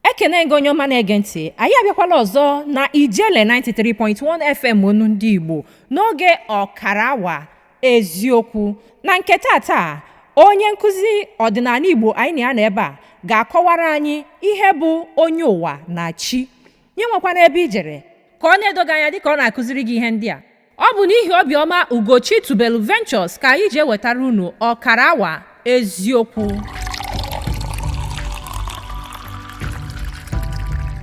Ekene gị, onye ọma na-ege ntị. Anyị abịakwala ọzọ na Ijele 93.1 FM, onu ndị Igbo, n'oge ọkara awa eziokwu. Na nke tata, onye nkụzi ọdịnala Igbo anyị na ya nọ ebe a ga-akọwara anyị ihe bụ onye ụwa na chi nye nwekwana ebe ijere ka ọ na-edo gị anya dịka ọ na-akụziri gị ihe ndị a. Ọ bụ n'ihi obiọma Ugochi Tubelu Ventures ka anyị ji ewetara unu ọkara awa eziokwu.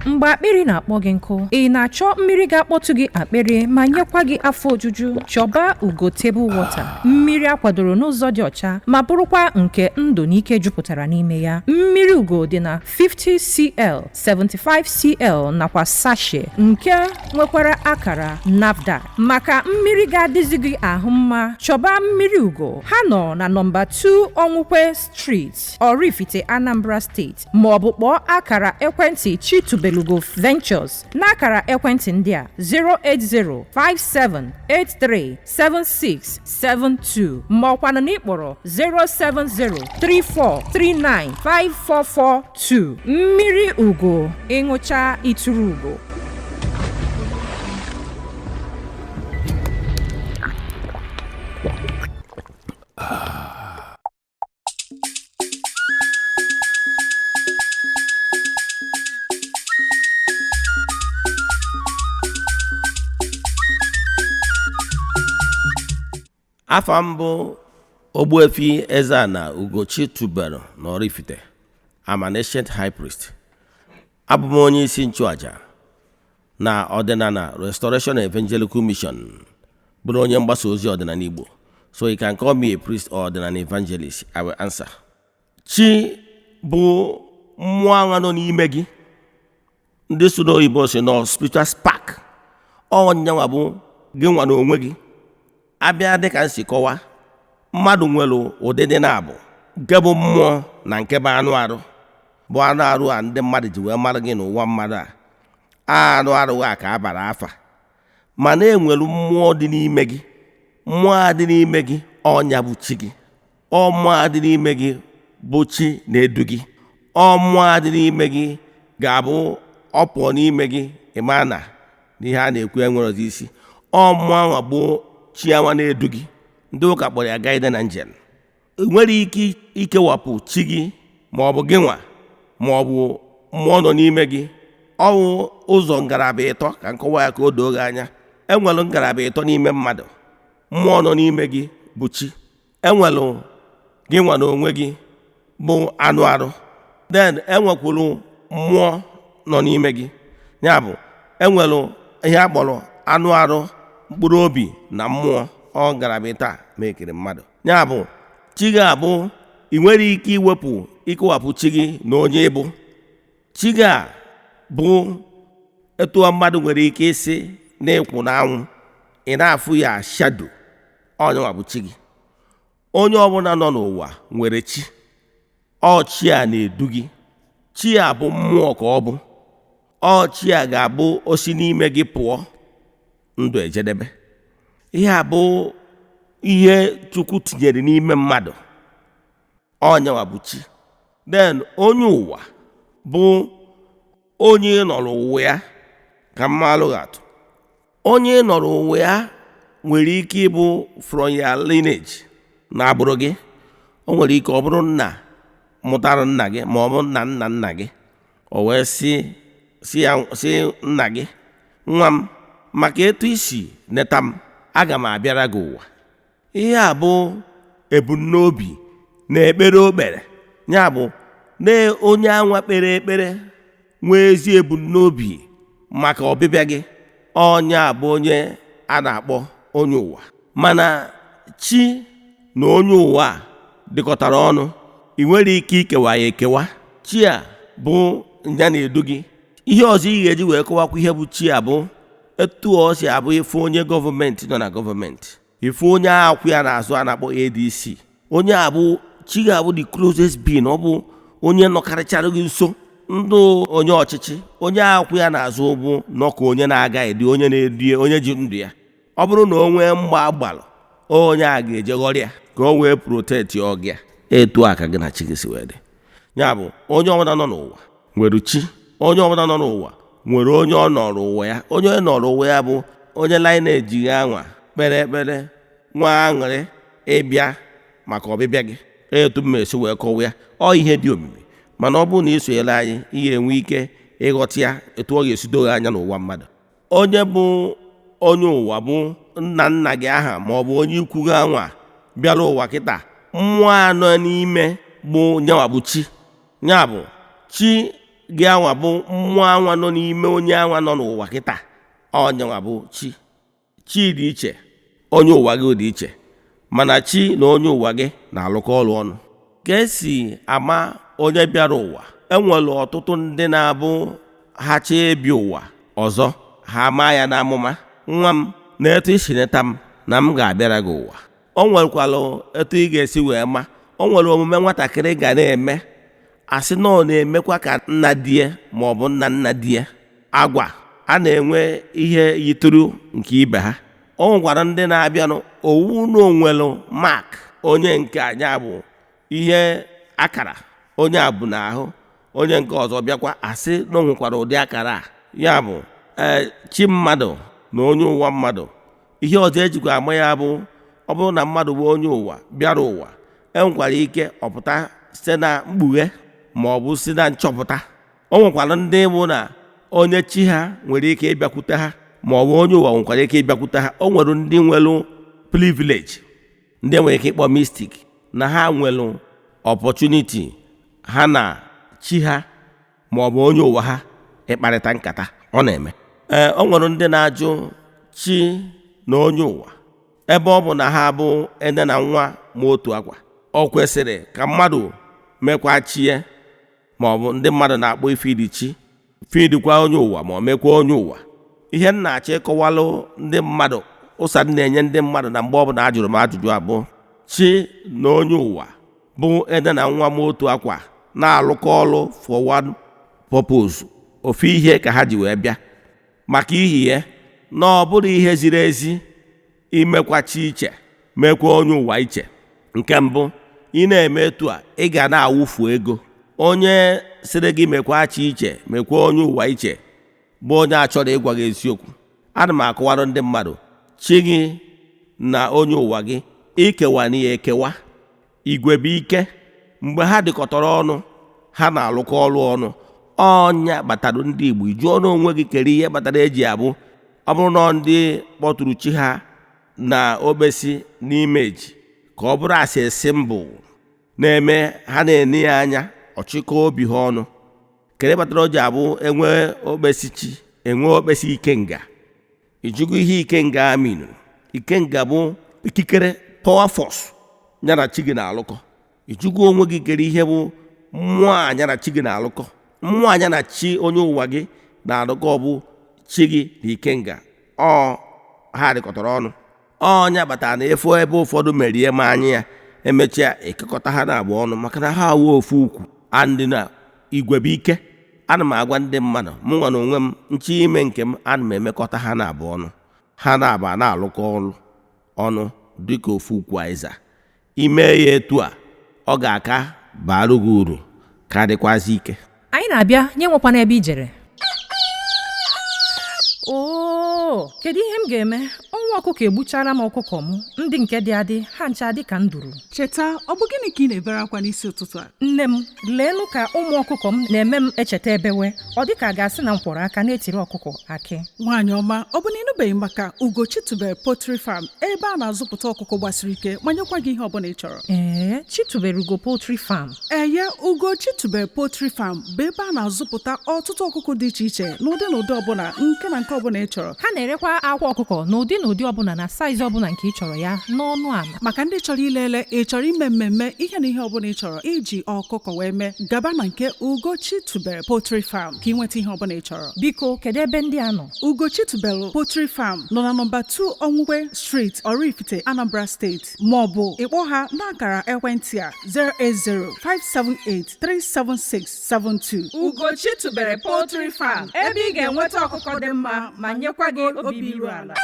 Mgbe akpịrị na-akpọ gị nkụ, ị na-achọ mmiri ga-akpọtụ gị akpịrị ma nyekwa gị afọ ojuju, chọba Ugo Table Water, mmiri akwadoro n'ụzọ dị ọcha ma bụrụkwa nke ndụ na ike jupụtara n'ime ya. Mmiri Ugo dị na 50 cl, 75 cl nakwa sachet nke nwekwara akara NAFDAC. Maka mmiri ga-adịzi gị ahụ mma, chọba mmiri Ugo. Ha nọ na nọmba 2 Ọnwụkwe Street, Oraifite, Anambra Steeti, ma ọ bụ kpọọ akara ekwentị Chitubelugo Ventures n'akara ekwentị ndị a: 08057837672, ma ọkwanụ na ịkpọrọ 07034395442. Mmiri Ugo, ịṅụcha ituru ugo. Afa mbụ, Ogbuefi Eze-Ana Ugochi Tubelu na Oraifite. I'm an ancient high priest. Abụ m onye isi nchụaja na Ọdịnala Restoration Evangelical Mission, bụrụ onye mgbasa ozi ọdịnala Igbo. So you can call me a priest or ọdịnala evangelist, I will answer. Chi bụ mmụọ anwa nọ n'ime gị. Ndị so n'oyibo si nọ spiritual spark. Ọ nyanwa bụ gị nwa n'onwe gị. Abịa dịka m si kọwa, mmadụ nwere ụdịdị na-abụ, nke bụ mmụọ na nke bụ anụ arụ. Bụ anụ arụ a ndị mmadụ ji wee mara gị n'ụwa mmadụ a, anụ arụ a ka a bara afa. Mana enwere mmụọ dị n'ime gị. Mmụọ a dị n'ime gị, ọnya bụ chi gị. Ọ mmụọ a dị n'ime gị bụ chi na-edu gị. Ọ mmụọ a dị n'ime gị ga-abụ ọ pụọ n'ime gị, ịma na n'ihe a na-ekwu enwere ọzọ isi. Ọ mmụọ ahụ bụ chi anwa na-edu gị. Ndị ụka kpọrọ ya guardian angel. Nwere ike ikewapụ chi gị, ma ọ bụ gị nwa, ma ọ bụ mmụọ nọ n'ime gị. Ọwụ ụzọ ngalaba ịtọ ka nkọwa ya ka o doo gị anya. Enwere ngalaba ịtọ n'ime mmadụ. Mmụọ nọ n'ime gị bụ chi. Enwere gị nwa n'onwe gị bụ anụ arụ. Then enwekwuru mmụọ nọ n'ime gị. Ya bụ, enwere ihe a kpọrọ anụ arụ, mkpụrụ obi na mmụọ. Ọ ngalaba ịtọ a ma ekere mmadụ. Ya bụ, chi gị abụ ị nwere ike iwepụ, ikewapụ chi gị na onye ịbụ. Chi gị a bụ etu mmadụ nwere ike isi na-ịkwụ n'anwụ, ị na-afụ ya shadow. Onyenwa bụ chi gị. Onye ọbụla nọ n'ụwa nwere chi. Ọ chi a na-edu gị. Chi a bụ mmụọ ka ọ bụ. Ọ chi a ga-abụ osi n'ime gị pụọ, ndụ ejedebe. Ihe a bụ ihe Chukwu tinyere n'ime mmadụ. Ọnyanwa bụ chi. Then onye ụwa bụ onye nọrọ ụwa ya. Ka mmalụ atụ, onye nọrọ ụwa ya nwere ike ịbụ from your lineage, na agbụrụ gị. O nwere ike ọ bụrụ nna mụtara nna gị, ma ọ bụ nna nna nna gị. O wee si ya, si nna gị, "Nwa m, maka etu isi neta m, aga m abịara gị ụwa." Ihe a bụ ebumnobi na ekpere o kpere. Ya bụ na onye anwa kpere ekpere nwee ezi ebumnobi maka ọbịbịa gị, onye a bụ onye a na-akpọ onye ụwa. Mana chi na onye ụwa a dịkọtara ọnụ. Ị nwere ike ikewa ya ekewa. Chi a bụ ya na-edu gị. Ihe ọzọ ị ga-eji wee kọwakwa ihe bụ chi a bụ etu ọ si abụ ife onye gọọmenti nọ na gọọmenti, ife onye akwụ ya n'azụ a na-akpọ ADC. Onye a bụ chi ga-abụ the closest being. Ọ bụ onye nọkarịchara gị nso. Ndụ onye ọchịchị, onye akwụ ya n'azụ bụ nọ ka onye na-aga edi, onye na-edi, onye ji ndụ ya. Ọ bụrụ na o nwee mgba agbalụ, onye a ga-eje ghọrọ ya ka o wee protect ọgị ya. Etu a ka gị na chi gị si wee dị. Ya bụ, onye ọbụla nọ n'ụwa nwere chi. Onye ọbụla nọ n'ụwa nwere onye ọ nọrọ ụwa ya. Onye ọ nọrọ ụwa ya bụ onye lineage gị anwa kpere ekpere nwa aṅụrị ịbịa maka ọbịbịa gị. Etu m esi wee kọwa ya, ọ ihe dị omimi, mana ọ bụrụ na ị sonyere anyị, ị ga-enwe ike ịghọta ya etu ọ ga-esi doo anya n'ụwa mmadụ. Onye bụ onye ụwa bụ nna nna gị aha ma ọ bụ onye ikwu gị anwa bịara ụwa kịta. Mmụọ anọ n'ime bụ nyanwa bụ chi. Ya bụ chi gị anwa bụ mmụọ anwa nọ n'ime onye anwa nọ n'ụwa kịta. Ọ nyanwa bụ chi. Chi dị iche, onye ụwa gị dị iche, mana chi na onye ụwa gị na-alụkọ ọrụ ọnụ. Ka esi ama onye bịara ụwa, enwere ọtụtụ ndị na-abụ ha chọọ ịbịa ụwa ọzọ, ha ama ya n'amụma: nwa m, na etu isi neta m na m ga-abịara gị ụwa. O nwekwara etu ị ga-esi wee ma. O nwere omume nwatakịrị ga na-eme, asị na ọ na-emekwa ka nna di ya ma ọ bụ nna nna di ya. Agwa a na-enwe ihe yitụrụ nke ibe ha. O nwekwara ndị na-abịanụ owu na onwelu mark onye nke anya bụ ihe akara onye a bụ n'ahụ. Onye nke ọzọ bịakwa, asị na o nwekwara ụdị akara a. Ya bụ, ee, chi mmadụ na onye ụwa mmadụ. Ihe ọzọ ejikwa ama ya bụ, ọ bụrụ na mmadụ bụ onye ụwa bịara ụwa, enwekwara ike ọpụta site na mkpughe ma ọ bụ site na nchọpụta. O nwekwara ndị bụ na onye chi ha nwere ike ịbịakwute ha, ma ọ bụ onye ụwa nwekwara ike ịbịakwute ha. O nwere ndị nwere privilege, ndị nwere ike ịkpọ mystic, na ha nwere opportunity ha na chi ha ma ọ bụ onye ụwa ha ịkparịta nkata. Ọ na-eme. Ee, o nwere ndị na-ajụ chi na onye ụwa, ebe ọ bụ na ha bụ ene na nwa ma otu akwa, ọ kwesịrị ka mmadụ mekwa chie, ma ọ bụ ndị mmadụ na-akpọ ifidi chi, fidikwa onye ụwa, ma ọ mekwa onye ụwa. Ihe m na-achọ ịkọwalụ ndị mmadụ, ụsa m na-enye ndị mmadụ na mgbe ọbụla ajụrụ m ajụjụ abụọ, chi na onye ụwa bụ ede na nwa m otu akwa, na-alụkọ ọlụ for one purpose, ofu ihe ka ha ji wee bịa. Maka ihi ya na ọ bụrụ ihe ziri ezi imekwa chi iche, mekwa onye ụwa iche. Nke mbụ, ị na-eme etu a, ị ga na-awụfu ego. Onye sịrị gị mekwa chi iche, mekwa onye ụwa iche, bụ onye a chọrọ ịgwa gị eziokwu. Ana m akọwara ndị mmadụ, chi gị na onye ụwa gị ikewa na ya ekewa, igwe bụ ike. Mgbe ha dịkọtara ọnụ, ha na-alụkọ ọrụ ọnụ. Ọnya kpatara ndị Igbo jụọ n'onwe gị kere ihe kpatara eji abụ ọ bụrụ na ndị kpọtụrụ chi ha na okpesi n'imeji ka ọ bụrụ asị simbụl na-eme ha na-ene ya anya ọchịkọ obi ha ọnụ. Kere kpatara o ji abụ enwe okpesi chi, enwe okpesi ikenga. Ijugo ihe ikenga aminụ? Ikenga bụ ikikere, power force ya na chi gị na-alụkọ. Ijugo onwe gị kere ihe bụ mmụọ anya na chi gị na-alụkọ? Mmụọ anya na chi onye ụwa gị na-alụkọ bụ chi gị na ikenga. Ọ ha dịkọtara ọnụ. Ọnya kpatara na efu ebe ụfọdụ merie ma anya ya emechaa ekekọta ha na-abụ ọnụ, maka na ha awụ ofu ukwu andị na igwe bụ ike. Ana m agwa ndị mmadụ, mụ nwa na onwe m nchi ime nke m, ana m emekọta ha na-abụ ọnụ. Ha na-aba na-alụkọ ọrụ ọnụ dịka ofu ukwu. Aịza ime ya etu a, ọ ga-aka barụ gị uru ka dịkwazị ike. Anyị na-abịa nye nwekwana ebe ijere. Oo, kedu ihe m ga-eme? Ọnwa ọkụkọ egbuchara m ọkụkọ m ndị nke dị adị, ha ncha dị ka nduru. Cheta, ọ bụ gịnị ka ị na-ebere akwa n'isi ụtụtụ a? Nne m, leenụ ka ụmụ ọkụkọ m na-eme m echeta ebewe. Ọ dị ka a ga-asị na m kwọrọ aka na-etiri ọkụkọ akị. Nwaanyị ọma, ọ bụ na ịnụbeghị maka Ugochi Tubelu Poultry Farm, ebe a na-azụpụta ọkụkọ gbasiri ike ma nyekwa gị ihe ọbụla ị chọrọ? Ee, Chitubelu Ugo Poultry Farm. Eye, Ugochi Tubelu Poultry Farm bụ ebe a na-azụpụta ọtụtụ ọkụkọ dị iche iche n'ụdị na ụdị ọbụla, nke na nke ọbụla ị chọrọ. Ha na-erekwa akwa ọkụkọ n'ụdị na ụdị ọbụla na saizi ọbụla nke ị chọrọ ya n'ọnụ ala. Maka ndị chọrọ ilele, ị chọrọ ime mmemme, ihe na ihe ọbụla ị chọrọ iji ọkụkọ wee mee, gaba na nke Ugochi Tubelu Poultry Farm ka ị nweta ihe ọbụla ị chọrọ. Biko, kedu ebe ndị a nọ? Ugochi Tubelu Poultry Farm nọ na nọmba 2 Onwukwe Street, Oraifite, Anambra Steeti, ma ọ bụ ịkpọ ha n'akara ekwentị a 08057837672. Ugochi Tubelu Poultry Farm, ebe ị ga-enweta ọkụkọ dị mma ma nyekwa gị obi iru ala.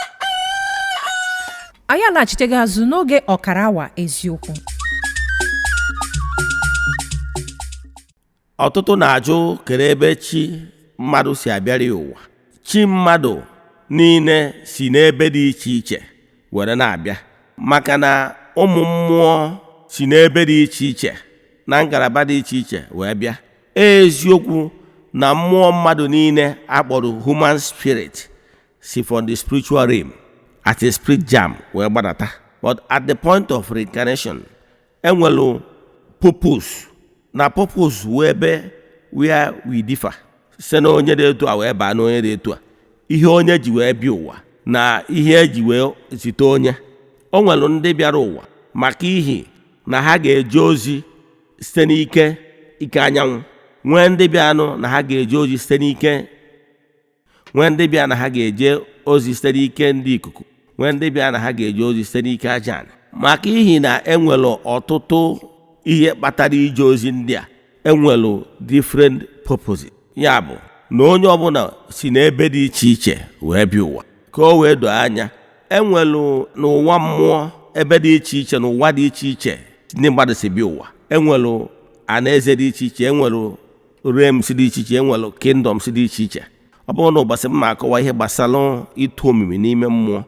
Anyị alaghachitego azụ n'oge ọkara awa eziokwu. Ọtụtụ na-ajụ kere ebe chi Mmadụ si abịara ya ụwa, chi mmadụ niile si n'ebe dị iche iche were na-abịa, maka na ụmụ mmụọ si n'ebe dị iche iche na ngalaba dị iche iche wee bịa. Eziokwu na mmụọ mmadụ niile akpọrọ human spirit si from the spiritual realm at a spirit jam wee gbadata, but at the point of reincarnation, enwelu purpose na purpose wee ebe where we differ, site na onye dị etu a wee baa na onye dị etu a. Ihe onye ji wee bịa ụwa na ihe eji wee zite onye, o nwere ndị bịara ụwa maka ihi na ha ga-eje ozi site n'ike ike anyanwụ, nwee ndị bịanụ na ha ga-eje ozi site n'ike, nwee ndị bịa na ha ga-eje ozi site n'ike ndị ikuku, nwee ndị bịa na ha ga-eje ozi site n'ike aja anị. Maka ihi na enwere ọtụtụ ihe kpatara ije ozi ndị a, enwere different purposes. Ya bụ na onye ọbụla si n'ebe dị iche iche wee bịa ụwa. Ka o wee doo anya, enwelu n'ụwa mmụọ ebe dị iche iche, n'ụwa dị iche iche ndị mmadụ si bịa ụwa, enwelu anaeze dị iche iche, enwelu realms dị iche iche, enwelu kingdoms dị iche iche. Ọ bụrụ na ụbọchị m ma akọwa ihe gbasara ịtụ omimi n'ime mmụọ,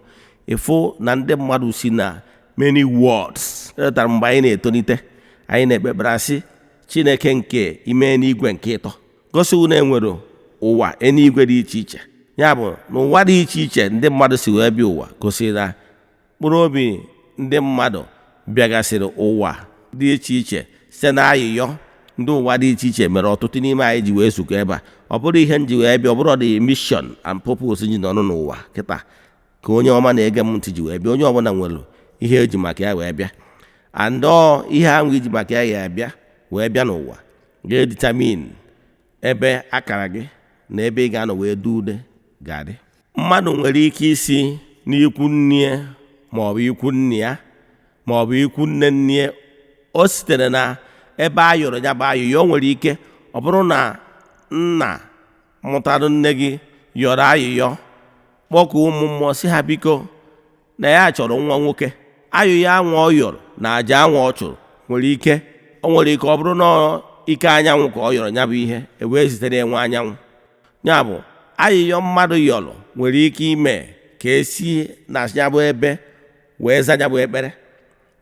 ịfụ na ndị mmadụ si na many worlds. Etara mgbe anyị na-etolite, anyị na-ekpekpere asị Chineke nke ime n'igwe nke ịtọ gosiwu na enwere ụwa eluigwe dị iche iche. Ya bụ na ụwa dị iche iche ndị mmadụ si wee bịa ụwa gosiri na mkpụrụ obi ndị mmadụ bịagasịrị ụwa dị iche iche site na ayịyọ ndị ụwa dị iche iche mere ọtụtụ n'ime anyị ji wee zukọ ebe a. Ọ bụrụ ihe m ji wee bịa, ọ bụrụ the mission and purpose ji nọrọ n'ụwa kịta ka onye ọma na-ege m ntị ji wee bịa. Onye ọbụla nwere ihe eji maka ya wee bịa, and ọ ihe ahụ iji maka ya ya bịa wee bịa n'ụwa ga-edetermine ebe akara gị na ebe ị ga-anọ wee dee ude ga-adị. Mmadụ nwere ike isi n'ikwu nne maọbụ ikwu nne ya maọbụ ikwu nne nne, o sitere na ebe a yọrọ ya bụ ayụyọ. O nwere ike ọ bụrụ na nna mụtara nne gị yọrọ ayụyọ, kpọkuo ụmụ mmụọ si ha biko na ya chọrọ nwa nwoke. Ayụyọ anwa ọ yọrọ na aja anwa ọ chụrụ nwere ike, o nwere ike ọ bụrụ na ike anyanwụ ka ọ yọrọ ya bụ ihe e wee zitere enwe anyanwụ. Ya bụ ayịyọ mmadụ yọrọ nwere ike ime ka esi na ya bụ ebe wee za ya bụ ekpere.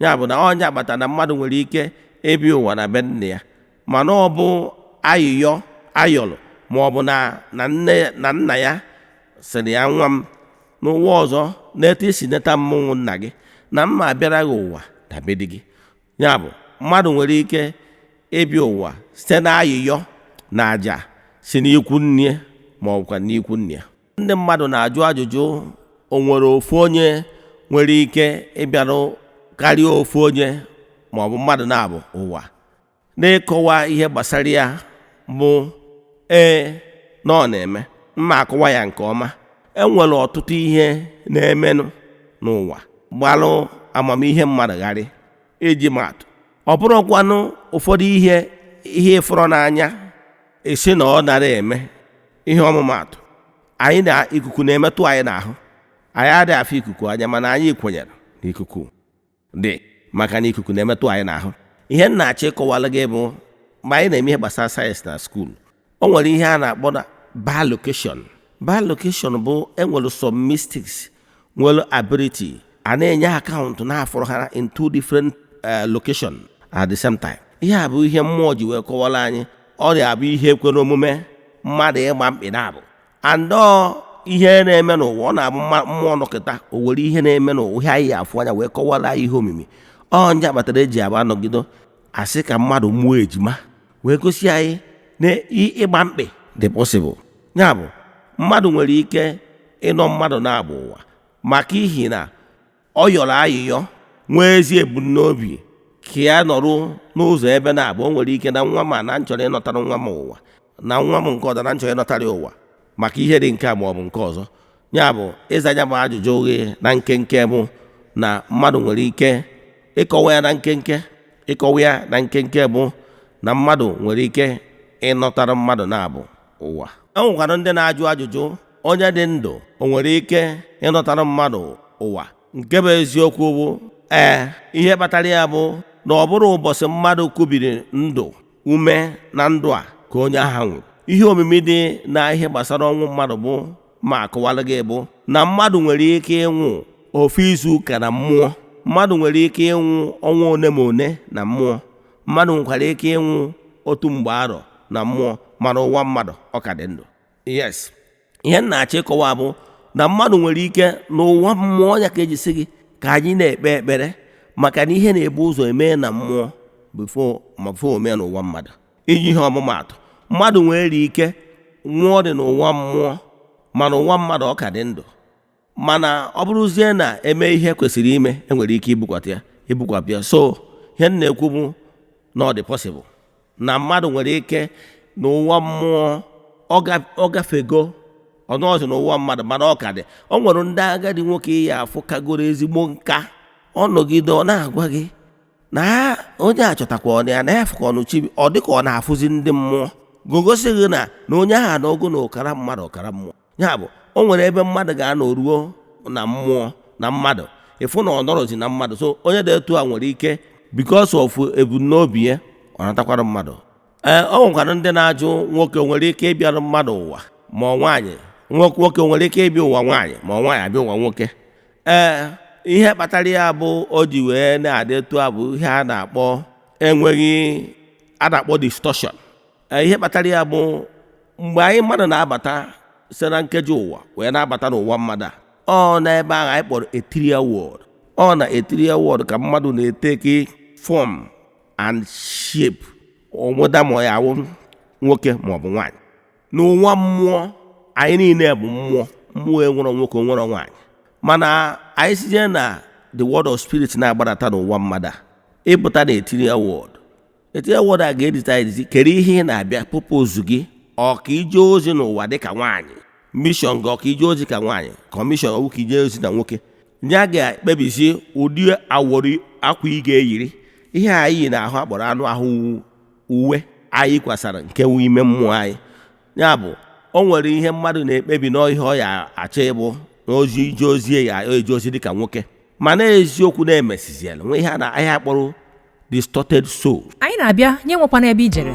Ya bụ na ọnya kpatara na mmadụ nwere ike ịbịa ụwa na be nne ya, mana ọ bụ ayịyọ ayọrọ ma ọ bụ na nne na nna ya sịrị ya, "Nwa m, n'ụwa ọzọ na-etu isi neta mmụnwụ nna gị na mma abịara gị ụwa na be di gị." Ya bụ mmadụ nwere ike ịbịa ụwa site na ayịyọ na aja si n'ikwu nne ma ọ bụkwa n'ikwu nne ya. Ndị mmadụ na-ajụ ajụjụ, o nwere ofu onye nwere ike ịbịarụ karịa ofu onye ma ọ bụ mmadụ na-abụ ụwa? N'ịkọwa ihe gbasara ya bụ ee, na ọ na-eme mma akọwa ya nke ọma. Enwere ọtụtụ ihe na-emenụ n'ụwa gbalụ amamihe mmadụ gharị. Iji maatụ, ọ bụrụkwanụ ụfọdụ ihe ịfụrọ n'anya esi na ọ nara eme. Ihe ọmụmaatụ, anyị na ikuku na-emetụ anyị n'ahụ. Anyị adịghị afụ ikuku anya, mana anyị kwenyere na ikuku dị maka na ikuku na-emetụ anyị n'ahụ. Ihe m na-achọ ịkọwalụ gị bụ, mgbe anyị na-eme ihe gbasara sayensị na school, o nwere ihe a na-akpọ na bilocation. Bilocation bụ enwere some mystics nwere ability a na-enye akaụntụ na-afụrụ ha in two different location at the same time. Ihe a bụ ihe mmụọ ji wee kọwara anyị. Ọ na-abụ ihe kwere omume mmadụ ịgba mkpị na-abụ andọ ihe na-eme n'ụwa. Ọ na-abụ mmụọ nọkịta, o were ihe na-eme n'ụwa, ihe anyị afụ anya, wee kọwara anyị ihe omimi. Ọ nje kpatara eji abụ anọgido asị ka mmadụ mụọ ejima wee gosi anyị na ịgba mkpị dị possible. Ya bụ mmadụ nwere ike ịnọ mmadụ na-agba ụwa maka ihi na ọ yọrọ ayịyọ, nwee ezi ebumnobi ka ya nọrụ n'ụzọ ebe na-abụ. O nwere ike na nwa ma na nchọrọ ịnọtara nwa m ụwa, na nwa m nke ọzọ na nchọrọ ịnọtara ya ụwa maka ihe dị nke a ma ọ bụ nke ọzọ. Ya bụ ịza ya bụ ajụjụ gị na nkenke bụ na mmadụ nwere ike ịkọwa ya na nkenke, ịkọwa ya na nkenke bụ na mmadụ nwere ike ịnọtara mmadụ na-abụ ụwa. E nwekwara ndị na-ajụ ajụjụ, onye dị ndụ o nwere ike ịnọtara mmadụ ụwa? Nke bụ eziokwu bụ ee. Ihe kpatara ya bụ na ọ bụrụ ụbọchị mmadụ kubiri ndụ ume na ndụ a ka onye ahụ nwụrụ. Ihe omimi dị na ihe gbasara ọnwụ mmadụ bụ ma akọwala gị bụ na mmadụ nwere ike ịnwụ ofu izu ụka na mmụọ, mmadụ nwere ike ịnwụ ọnwa one ma one na mmụọ, mmadụ nwekwara ike ịnwụ otu mgbe arọ na mmụọ, mana ụwa mmadụ ọ ka dị ndụ. Yes, ihe m na-achọ ịkọwa bụ na mmadụ nwere ike n'ụwa mmụọ ya ka eji sị gị ka anyị na-ekpe ekpere, maka na ihe na-ebu ụzọ eme na mmụọ before ma before ome n'ụwa mmadụ. Iji ihe ọmụmaatụ, mmadụ nwere ike nwụọ dị n'ụwa mmụọ, mana ụwa mmadụ ọ ka dị ndụ. Mana ọ bụrụzie na eme ihe kwesịrị ime, enwere ike ibukwata ya, ibukwapụ ya. So ihe m na-ekwu bụ na ọ dị possible na mmadụ nwere ike n'ụwa mmụọ ọ gafego ọnọọzụ n'ụwa mmadụ, mana ọ ka dị. O nwere ndị agadi nwoke ya afụ kagoro ezigbo nka, ọ nọgide ọ na-agwa gị na onye a chọtakwa ọ ya na ya fụkwa ọnụ chi, ọ dịka ọ na-afụzi ndị mmụọ, gogosi gị na onye ahụ n'ogo na ọkara mmadụ ọkara mmụọ. Ya bụ, o nwere ebe mmadụ ga-anọ ruo na mmụọ na mmadụ, ịfụ na ọ nọrọzi na mmadụ. So onye dị etu a nwere ike, because of ebumnobi ya, ọ natakwara mmadụ. Ee, o nwekwara ndị na-ajụ, nwoke nwere ike ịbịara mmadụ ụwa ma ọ nwaanyị, nwoke nwere ike ịbịa ụwa nwaanyị ma ọ nwaanyị abịa ụwa nwoke. Ee, ihe kpatara ya bụ o ji wee na-adị etu a bụ ihe a na-akpọ enweghị a na-akpọ distortion. Ihe kpatara ya bụ mgbe anyị mmadụ na-abata site na nkeji ụwa wee na-abata n'ụwa mmadụ a, ọ n'ebe ahụ anyị kpọrọ ethereal world. Ọ na ethereal world ka mmadụ na-eteki form and shape onweda, ma ya awụ nwoke ma ọ bụ nwaanyị. N'ụwa mmụọ, anyị niile bụ mmụọ. Mmụọ enwere nwoke, nwere nwaanyị, mana anyị site na the world of spirit na-agbadata n'ụwa mmadụ a, ịpụta na ethereal world. Ethereal world a ga-edita kere ihe ị na-abịa, purpose gị, ọ ka ije ozi n'ụwa dịka nwaanyị, mission gị, ọ ka ije ozi ka nwaanyị, ka mission ọ ka ije ozi na nwoke. Ya ga-ekpebizi ụdị awọrị akwa ị ga-eyiri. Ihe anyị yi n'ahụ akpọrọ anụ ahụ, uwe anyị kwasara nke wu ime mmụọ anyị. Ya bụ, o nwere ihe mmadụ na-ekpebi n'ihe ọ ya achọ ịbụ na ozi ije ozi ya, eje ozi dịka nwoke. Mana eziokwu na-emesiziela nwe ihe a na ahịa akpọrọ distorted soul. Anyị na-abịa nye nwekwana ebe ijere.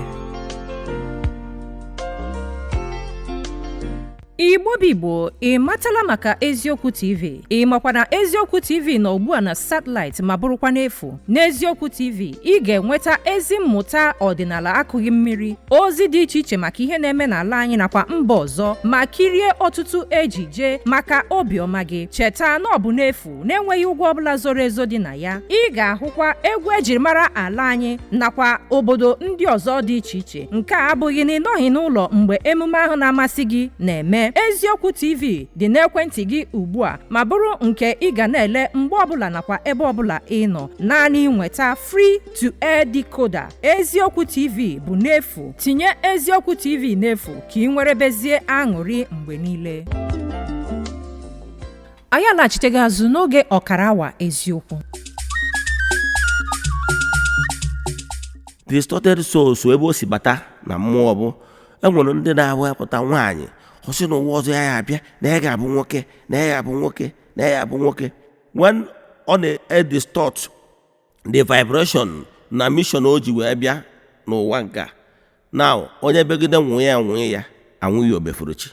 Igbo bụ Igbo, ị matala maka Eziokwu TV? Ị makwa na Eziokwu TV nọ ugbu a na satellite ma bụrụkwa n'efu? N'Eziokwu TV, ị ga-enweta ezi mmụta ọdịnala akụghị mmiri, ozi dị iche iche maka ihe na-eme n'ala anyị nakwa mba ọzọ, ma kirie ọtụtụ ejije maka obiọma gị. Cheta na ọ bụ n'efu, na-enweghị ụgwọ ọbụla zoro ezo dị na ya. Ị ga-ahụkwa egwu ejiri mara ala anyị nakwa obodo ndị ọzọ dị iche iche. Nke a abụghị na ị nọghị n'ụlọ mgbe emume ahụ na-amasị gị na-eme. Eziokwu TV dị n'ekwentị gị ugbu a, ma bụrụ nke ị ga na-ele mgbe ọbụla nakwa ebe ọbụla ị nọ. Naanị nweta free to air decoder. Eziokwu TV bụ n'efu. Tinye Eziokwu TV n'efu ka ị nwerebezie aṅụrị mgbe niile. Anyị alaghachiteghị azụ n'oge ọkara awa eziokwu. Distorted souls, ebe o si bata na mmụọ bụ enwere ndị na-awepụta nwaanyị, ọ sị na ụwa ọzọ ya ya abịa na ya ga-abụ nwoke, na ya ga-abụ nwoke, na ya ga-abụ nwoke. When ọ na-edistort the vibration na mission o ji wee bịa n'ụwa nke a, now onye begide nwụ ya, nwụ ya anwụghị, obefuruchi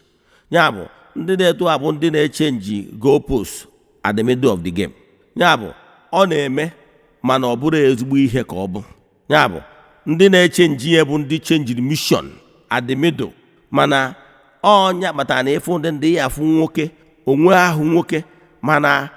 ya. Bụ ndị na-eto abụ ndị na-echange goalpost at the middle of the game. Ya bụ, ọ na-eme, mana ọ bụrụ ezigbo ihe ka ọ bụ. Ya bụ, ndị na-echange ihe bụ ndị changeri mission at the middle. Mana ọnya kpatara na ịfụ ndị ya afụ nwoke onwe ahụ nwoke, mana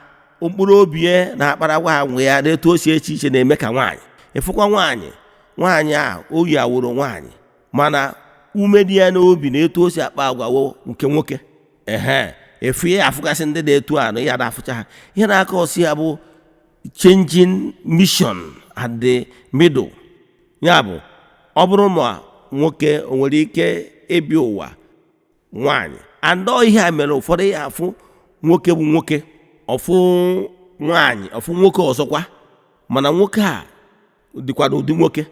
mkpụrụ obi ya na akparakwa agwa ya na etu o si eche iche na-eme ka nwaanyị. Ịfụkwa nwaanyị, nwaanyị a oyi awụrụ nwaanyị, mana ume dị ya n'obi na etu o si akpa agwa wo nke nwoke. Ehe, efu ya afụgasị ndị na-etu anụ ya na-afụcha ha. Ihe na-aka ọsị ya bụ changing mission at the middle. Ya bụ, ọ bụrụ ma nwoke o nwere ike ịbịa ụwa nwaanyị, and ọ ihe a mere ụfọdụ ya afụ nwoke bụ nwoke, ọfụ nwaanyị, ọfụ nwoke ọzọkwa, mana nwoke a dịkwa n'ụdị nwoke,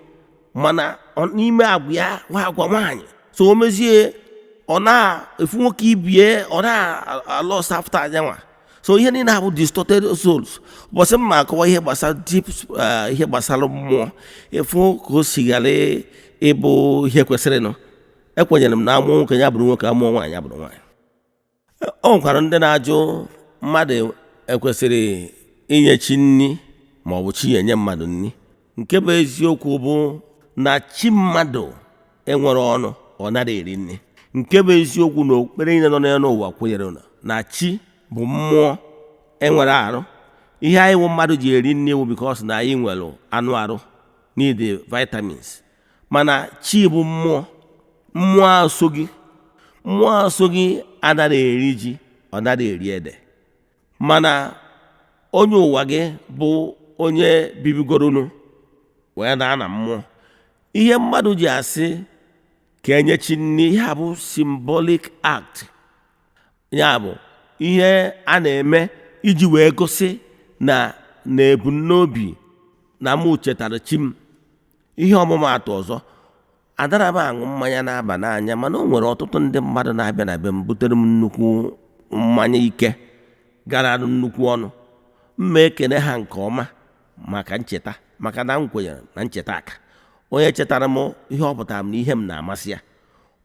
mana n'ime agwa ya nwa agwa nwaanyị. So o mezie, ọ na-efu nwoke ibie, ọ na-alọs after anyanwa. So ihe niile abụ distorted souls. Ụbọchị m ma akọwa ihe gbasara deep, ihe gbasara mmụọ, ịfụ ka o si ghara ịbụ ihe kwesịrịnụ. Ekwenyere m na amụọ nwoke ya bụrụ nwoke, amụọ nwaanyị ya bụrụ nwaanyị. O nwekwara ndị na-ajụ mmadụ ekwesịrị inye chi nni ma ọ bụ chi enye mmadụ nni. Nke bụ eziokwu bụ na chi mmadụ enwere ọnụ, ọ naghị eri nni. Nke bụ eziokwu na okpukpere niile nọ n'elu ụwa kwenyere na chi bụ mmụọ enwere arụ. Ihe anyị wụ mmadụ ji eri nni wụ because na anyị nwere anụ arụ need vitamins, mana chi bụ mmụọ. Mmụọ asụ gị, mmụọ asụ gị anaghị eri ji, ọ naghị eri ede. Mana onye ụwa gị bụ onye bibigoronu wee naa na mmụọ. Ihe mmadụ ji asị ka enye chi nni, ihe a bụ symbolic act, ya bụ ihe a na-eme iji wee gosi na na ebumnobi na mụ chetara chi m. Ihe ọmụmaatụ ọzọ, adara m aṅụ mmanya na-aba n'anya, mana o nwere ọtụtụ ndị mmadụ na-abịa na be m butere m nnukwu mmanya ike gara nnukwu ọnụ. Mma ekene ha nke ọma maka ncheta, maka na m kwenyere na ncheta aka onye chetara m ihe ọ pụtara m na ihe m na-amasị ya.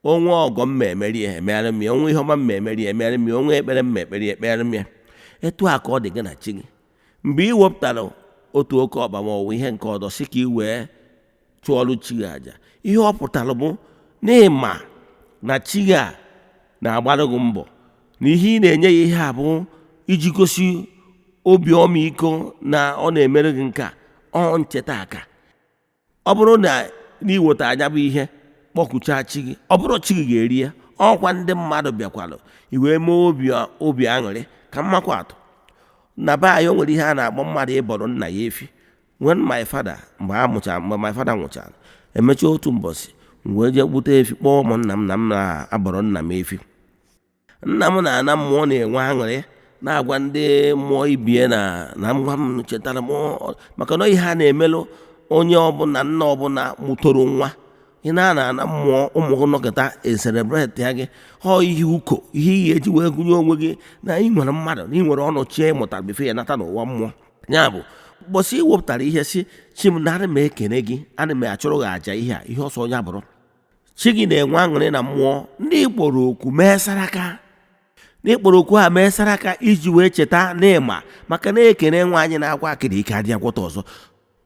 Onwe ọgọ m ma emeri ya, emere m ya. Onwe ihe ọma m ma emeri ya, emere m ya. Onwe ekpere m ma ekpere ya, ekpere m ya. Etu a ka ọ dị gị na chi gị. Mgbe ị wepụtara otu oke ọkpa ma ọ bụ ihe nke ọdọ si ka ị wee chụọrụ chi gị àjà, ihe ọ pụtara bụ n'ịma na chi gị a na-agbarụ gị mbọ, na ihe ị na-enye ya ihe a bụ iji gosi obi ọmịiko na ọ na-emere gị nke a. Ọ ncheta aka. Ọ bụrụ na n'iweta anya bụ ihe kpọkuchaa chi gị, ọ bụrụ chi gị ga-eri ya, ọkwa ndị mmadụ bịakwalụ i wee mee obi aṅụrị. Ka mmakwa atụ, na be anyị o nwere ihe a na-akpọ mmadụ ịbọrọ nna ya efi. When my father, mgbe a mụchara, mgbe my father nwụchara, emechaa otu mbọsị m wee jee gbute efi, kpọọ ụmụnna m na m na-abọrọ nna m efi. Nna m na-ana mmụọ na-enwe aṅụrị, na-agwa ndị mmụọ ibie na na nwa m chetara m, maka na ihe a na-emelụ onye ọbụla, nna ọbụla mụtoro nwa, ị na-ana ana mmụọ, ụmụ gị nọkọta e-celebrate ya gị. Ọ ihe uko, ihe ị ga-eji wee gụnye onwe gị na ị nwere mmadụ, na ị nwere ọnụ chie mụtara before ya nata n'ụwa mmụọ. Ya bụ ụbọchị ị wepụtara ihe si chi m na ana m ekene gị, ana m achụrụ gị àjà ihe a, ihe ọsọ onye abụrụ chi gị na-enwe aṅụrị na mmụọ. Ndị kpọrọ oku mee saraka, ndị kpọrọ oku ha mee saraka iji wee cheta n'ịma maka na ekene nwa anyị na-agwa akịrị ike adịghị agwọta ọzọ.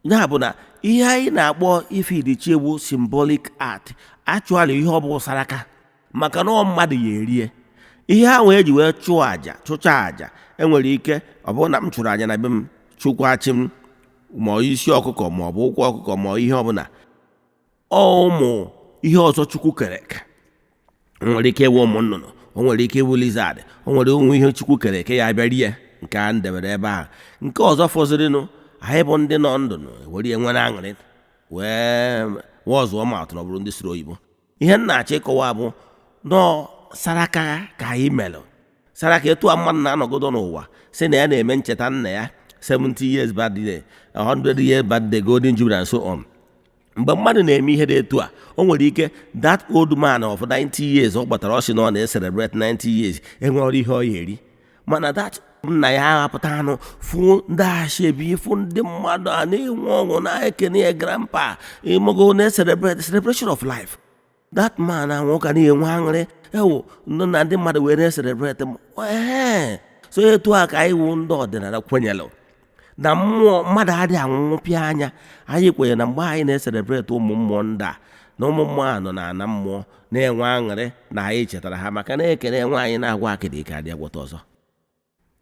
Ya bụ na ihe anyị na-akpọ ifidi chi egwu symbolic art, actually ihe ọ bụ saraka, maka na ọ mmadụ ya erie ihe ha wee ji wee chụọ àjà, chụchaa àjà. Enwere ike ọ bụrụ na m chụrụ àjà na be m, chụkwa chi m, ma isi ọkụkọ ma ọ bụ ụkwụ ọkụkọ ma ihe ọbụla, ọ ụmụ ihe ọzọ Chukwu kere eke, o nwere ike ịwụ ụmụ nnụnụ, o nwere ike ịwụ lizard, o nwere ụmụ ihe Chukwu kere eke ya abịa rie nke a debere ebe ahụ. Nke ọzọ fọzirinụ, anyị bụ ndị nọ ndụ were ya nwere aṅụrị wee wee ọzụọ ma atụ na ọ bụrụ ndị siri oyibo. Ihe m na-achọ ịkọwa bụ nọọ saraka ka anyị melụ saraka. Etu a mmadụ na-anọgodo n'ụwa sị na ya na-eme ncheta nna ya, 70 years birthday, 100 years birthday, golden jubilee and so on. Mgbe mmadụ na-eme ihe dị etu a, o nwere ike that old man of 90 years ọ gbatara ọsị na ọ na-celebrate 90 years enwere ihe ọ ya eri, mana that nna ya aghapụta anụ fụ ndị ashebi, fụ ndị mmadụ a na-enwe ọṅụ na-ekene ya, grandpa ịmụgo, na-celebrate celebration of life. That man anwụ ka na-enwe aṅụrị ewu ndị na ndị mmadụ wee na-celebrate m. Ee, so etu a ka anyị wụ ndị ọdịnala kwenyere na mmụọ mmadụ adịghị anwụnwụ pịa anya. Anyị kwenyere na mgbe anyị na-ecelebrate ụmụ mmụọ ndị a, na ụmụ mmụọ a nọ na ana mmụọ na-enwe aṅụrị na anyị chetara ha, maka na ekene nwaanyị na-agwa akịdị ike adị agwọta ọzọ.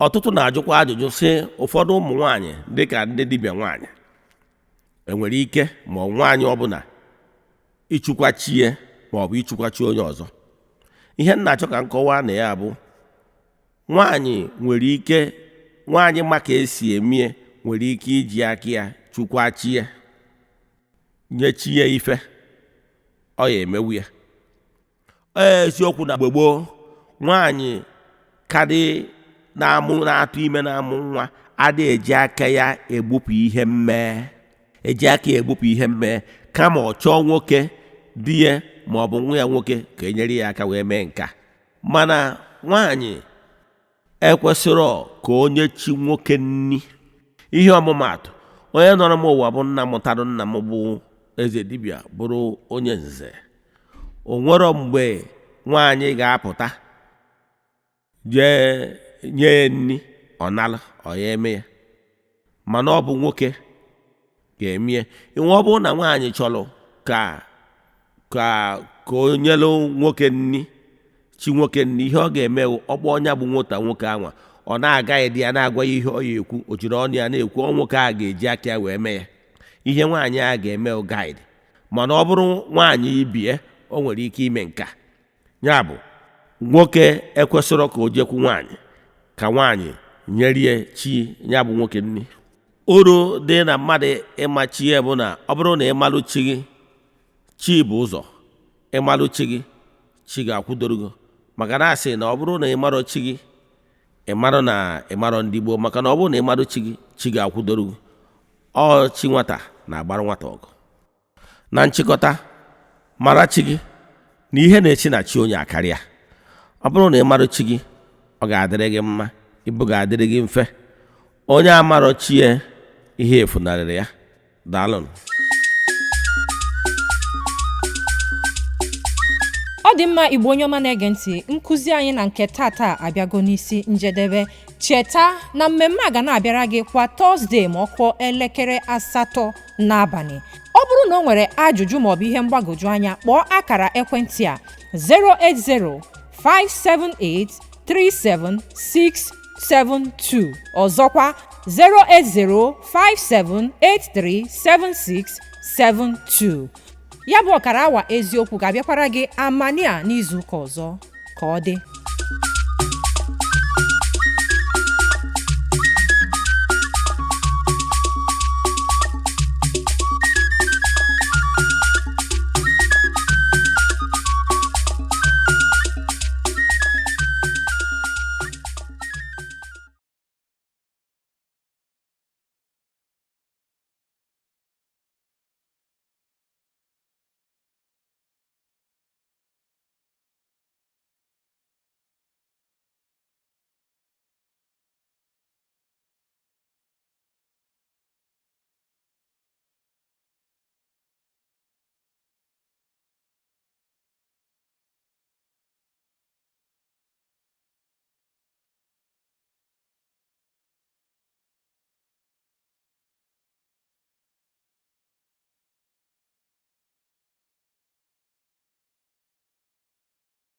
Ọtụtụ na-ajụkwa ajụjụ sị ụfọdụ ụmụ nwaanyị dịka ndị dibịa nwaanyị enwere ike ma ọ nwaanyị ọbụla ịchụkwa chi ya ma ọ bụ ịchụkwa chi onye ọzọ. Ihe m na-achọ ka m kọwaa na ya bụ nwaanyị nwere ike, nwaanyị ma ka esi emie nwere ike iji aka ya chụkwa chi ya, nye chi ya ife ọ ya emewu ya. Eziokwu na mgbe gboo nwaanyị kadị na-amụ na-atụ ime na-amụ nwa adịghị eji aka ya egbupụ ihe mmee, eji aka ya egbupụ ihe mmee, kama ọ chọọ nwoke di ya ma ọ bụ nwa ya nwoke ka e nyere ya aka wee mee nka. Mana nwaanyị ekwesịrọ ka onye chi nwoke nni. Ihe ọmụmaatụ, onye nọrọ m ụwa bụ nna mụtara nna m bụ eze dibịa, bụrụ onye nze. O nwero mgbe nwaanyị ga-apụta jee nye ya nni ọ nalụ, ọ ya eme ya, mana ọ bụ nwoke ga-eme ya. Inwe ọ bụrụ na nwaanyị chọrọ ka ka ka o nyelu nwoke nni, chi nwoke nni, ihe ọ ga-eme wụ ọkpọ ọnya bụ nwata nwoke anwa, ọ na-agaghị dị ya na-agwa ya ihe ọ ya ekwu, o jiri ọnụ ya na-ekwu, ọ nwoke a ga-eji aka ya wee mee ya. Ihe nwaanyị a ga-eme wụ guide, mana ọ bụrụ nwaanyị ibie, o nwere ike ime nka. Ya bụ nwoke ekwesịrọ ka o jekwu nwaanyị ka nwaanyị nyerie chi ya bụ nwoke nni. Uru dị na mmadụ ịma chi ya bụ na ọ bụrụ na ịmalụ chi gị, chi bụ ụzọ. Ịmalụ chi gị, chi ga-akwụdoro gị, maka na asị na ọ bụrụ na ịmarọ chi gị, ịmarọ na ịmarọ ndị gboo, maka na ọ bụrụ na ịmarọ chi gị, chi ga-akwụdoro gị. Ọ chi nwata na-agbara nwata ọgụ. Na nchịkọta, mara chi gị na ihe na-echi na chi onye akarịa. Ọ bụrụ na ị marọ chi gị, ọ ga-adịrị gị mma, ibu ga-adịrị gị mfe. Onye amarọ chi ya, ihe efunarịrị ya. Daalụnụ. Ọ dị mma. Igbo onye ọma na-ege ntị, nkụzi anyị na nke tata abịago n'isi njedebe. Cheta na mmemme a ga na-abịara gị kwa Tọzdee ma ọ kụọ elekere 8 n'abalị. Ọ bụrụ na o nwere ajụjụ maọbụ ihe mgbagwoju anya, kpọọ akara ekwentị a: 08057837672. Ọzọkwa, 08057837672. Ya bụ ọkara awa eziokwu ga-abịakwara gị amania n'izuụka ọzọ. Ka ọ dị.